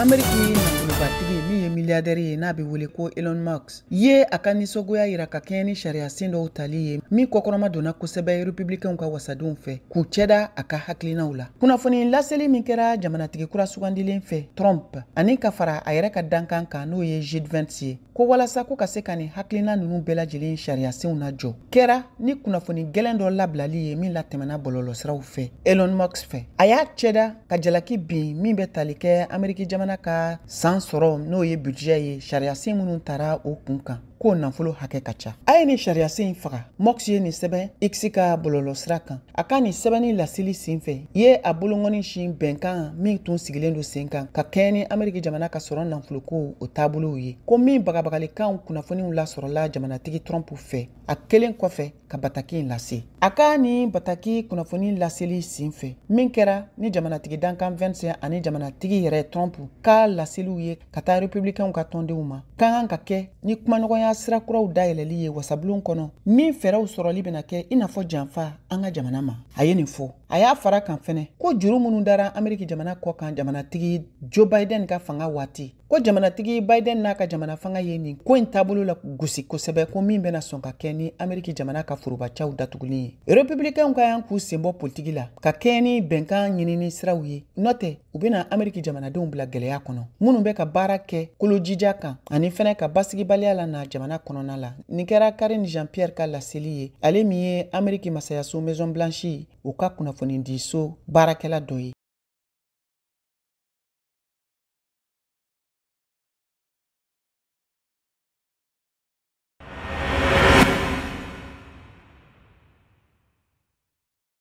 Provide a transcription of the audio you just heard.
Ameriki nafolobatigi min ye miliyardɛri ye, n'a bɛ wele ko Elon Musk, ye a ka nisɔngoya yira ka kɛɲɛ ni sariyasen dɔw tali ye min kɔkɔrɔma donna kosɛbɛ Republicainw ka wasadenw fɛ k'u cɛda a ka hakilinaw la. Kunnafoni laseli min kɛra jamanatigi kura sugandilen fɛ Trump ani ka fara a yɛrɛ ka dankan kan, n'o ye JD Vance ye, ko walasa ko ka se ka nin hakilina ninnu bɛɛ lajɛlen sariyasenw lajɔ, kɛra ni kunnafoni gɛlɛn dɔ labilali ye min latɛmɛna bɔlɔlɔsiraw fɛ Elon Musk fɛ. A y'a cɛda ka jalaki bin min bɛ tali kɛ Ameriki jamana ka san sɔrɔ, n'o ye budget ye, sariyasen minnu tara o kun kan, k'o nafolo hakɛ ka ca. A ye nin sariyasen in faga. Musk ye nin sɛbɛn X ka bɔlɔlɔsira kan. A ka nin sɛbɛnni laseli sen fɛ ye a bolonkɔni sin bɛnkan min tun sigilen don sen kan ka kɛɲɛ ni Ameriki jamana ka sɔrɔ nafoloko o taabolow ye, ko min bagabagalikanw kunnafoniw lasɔrɔla jamanatigi Trump fɛ a kelen kɔfɛ ka bataki in lase. A ka nin bataki kunnafoni laseli sen fɛ min kɛra ni jamanatigi dankan Vance ani jamanatigi yɛrɛ Trump ka laseliw ye ka taa Republicainw ka tɔndenw ma, ka kan ka kɛ ni kumaɲɔgɔnya sira kuraw dayɛlɛli ye wasabulon kɔnɔ, min fɛɛrɛw sɔrɔli bɛna kɛ i n'a fɔ janfa an ka jamana ma. A ye nin fɔ. A y'a fara kan fɛnɛ ko juru minnu dara Ameriki jamana kɔ kan jamanatigi Joe Biden ka fanga waati, ko jamanatigi Biden n'a ka jamana fanga ye nin ko in taabolo la gosi kosɛbɛ, ko min bɛna sɔn ka kɛ ni Ameriki jamana ka forobacaw datuguli ye. Republicainw ka yan k'u sen bɔ politiki la ka kɛɲɛ ni bɛnkan ɲinini siraw ye, n'o tɛ u bɛna Ameriki jamanadenw bila gwɛlɛya kɔnɔ, minnu bɛ ka baara kɛ kolojija kan ani fɛnɛ ka basigibaliya la na jamana kɔnɔna la. Nin kɛra Karine Jean Pierre ka laseli ye, ale min ye Ameriki masayaso Maison Blanche o ka kunnafonidiso baarakɛla dɔ ye.